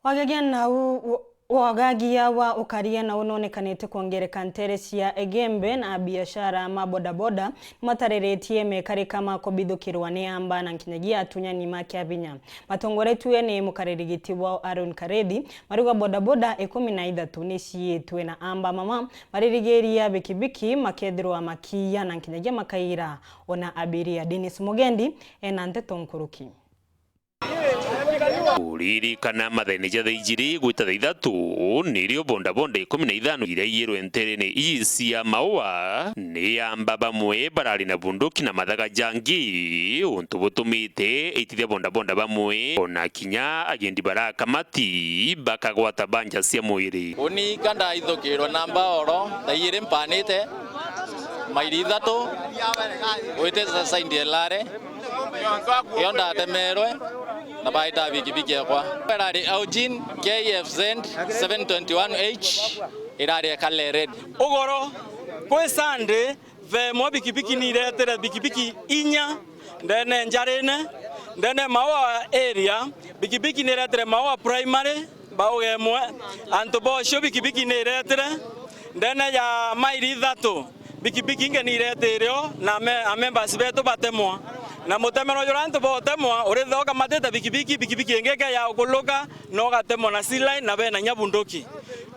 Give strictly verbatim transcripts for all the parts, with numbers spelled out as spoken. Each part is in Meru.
Wagagia nau, wo-, wagagia wa ukaria nau nonekanite kwongereka ntere cia Igembe, na abiashara ma bodaboda nimatariritie mekarika ma kubithukirwa ni amba na nkinyagia atunyani ma kiabinya. Matongoretue ni mukariri giti wao Aaron Karethi, mariuga bodaboda ikumi na ithatu ni ciitwe na amba mama maririgiria bikibiki makethirwa makiiya na nkinyagia makaira ona abiria. Dennis Mugendi ena nteto nkuruki. Kuririkana mathaini ja thaa ijiri gwita thaa ithatu, nirio bondabonda ikumi na ithano iria iyirwe nterene ii cia Maua, ni amba bamwe barari na bunduki na mathaga jangi, untu butumite aitithia bondabonda bamwe, ona kinya agendi barakamati bakagwata banja cia mwiri. Uni ka ndaithukirwe na mbaoro thaa ijiri mpanite mairi ithatu, witite saindi elare, Iyo ndatemerwe na baita bikibiki yakwa. Irari Aujin K F Z seven twenty-one H, irari ekale red. Ugoro kwi Sunday, themwa bikibiki niretire bikibiki inya ndene njarine, ndene Maua area, bikibiki niretire Maua primary, baugemwe, antu bocio bikibiki niretire, ndene ya mairi ithatu, bikibiki ingi niretire o, na ame-, amembers betu batemwa. Na mutemero juria antu botemwa, urithe ukamatite bikibiki, bikibiki ingi ikeya ukuluka, na ugatemwa na C-line, na bena inya bunduki.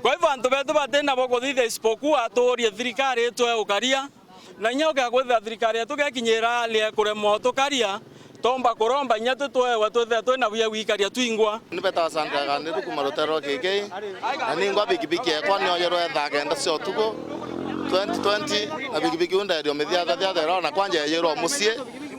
Kwa hivyo, antu betu batina bo kuthithia isipokuwa tuurie thirikari itwe ukaria, na inya ukekwithira thirikari yetu gekinyira hali ya kuremwa utukaria, tomba kuromba inya twi twewe twithire twina bia gwikaria twingwa. Ni betaga Santa Gani rukuma rutere rwa K K, na ningwa bikibiki ekwa nioyerwe thaa kenda cia utuku, twenty twenty, na bikibiki iu ndaerio mithiatha thiatha irona kwanja yeyirwa mucii,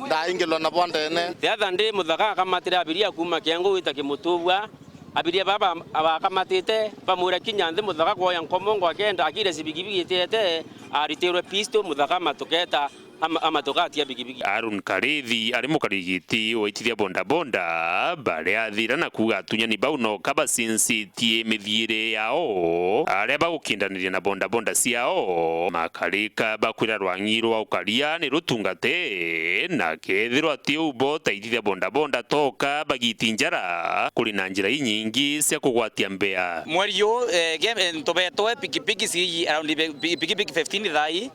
ndaingilwa na bwa ndene. The other day, muthaka akamatire abiria kuuma Kiangu gwita Kimutubwa, abiria baba bakamatite, bamwira kinya nthi muthaka kwoya nkomongo akenda, akire cibikibiki itiete, aritirwe pistol, muthaka amatuketa, ama-, amatukatia bikibiki. Aaron Karithi ari mukarigiti waitithia bondabonda, baria athira na kuuga atunyani bau noka bacinci tie mithiire yao, aria bagukindaniria na bondabonda ciao, makarika bakwira rwang'i rwa ukaria ni rutungate, na kethirwa ti uu bo taithithia bondabonda toka bagiti njara, kuri na njira inyingi cia kugwatia mbea. Mweri uu, eh, ge-, eh, ntubetwe pikipiki cii around bi-, bi-, pikipiki fifteen thaa ii,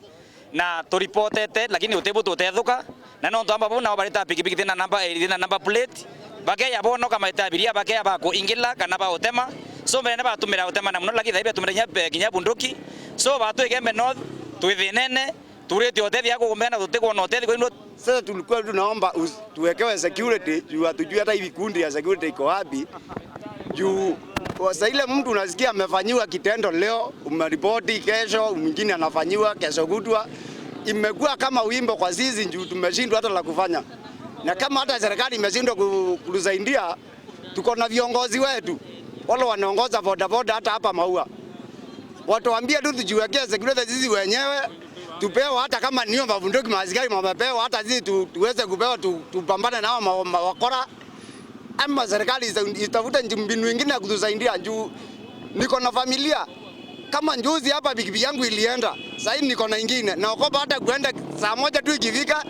na turipotete, lakini utibu tutethuka, na nontu amba bau nabo bareta pikipiki tina namba, eh, tina namba plate, bakeya bonoka maita abiria, bakeya bakuingila kana bautema. So, mbere ni batumira utemana muno, lakini thaibi atumira kinya, eh, kinya bunduki. So, batu Igembe North, twi thinene, turite utethia kugumbea na tutikwona utethia kwa inwo. Sasa tulikuwa tunaomba us-, tuwekewe security, juu hatujui hata hii vikundi ya security iko wapi. Juu, saa ile mtu unasikia amefanyiwa kitendo leo, umeripoti, kesho mwingine anafanyiwa, kesho kutwa. Imekuwa kama wimbo kwa sisi juu tumeshindwa hata la kufanya. Na kama hata serikali imeshindwa ku-, kutusaidia, tuko na viongozi wetu, wale wanaongoza bodaboda hata hapa Maua. Watuambie tu tujiwekee security sisi wenyewe, tupewe hata kama niyo mabunduki, maaskari wamepewa, hata sisi tu-, tuweze kupewa tu-, tupambane nao ma-, ma-, wakora. Ama serikali isa-, itafute nji-, mbinu ingine ya kutusaidia juu niko na familia. Kama njuzi hapa pikipiki yangu ilienda, sasa hivi niko na ingine. Naogopa hata kuenda saa moja tu ikifika,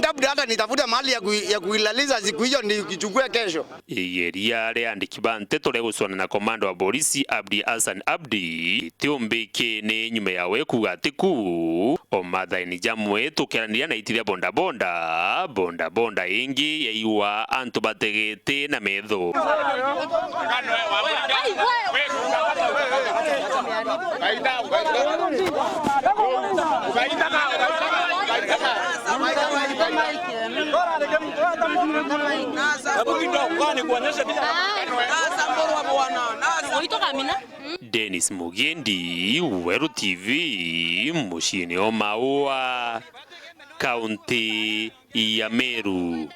labda hata nitafuta mahali ya kui-, ya kuilaliza siku hiyo nikichukue kesho. Igeria ria andiki ba nteto ria gucwana na komanda wa borisi Abdi Hassan Abdi ritiumbikini nyuma yawe kuuga ati ku o mathaini jamwe tukiaraniria na itithia bondabonda, bondabonda ingi yaigua antu bategete na metho. Hebu kidogo, kwani kuonyesha picha. Dennis Mugendi, Weru T V, muciini o Maua, kaunti ya Meru.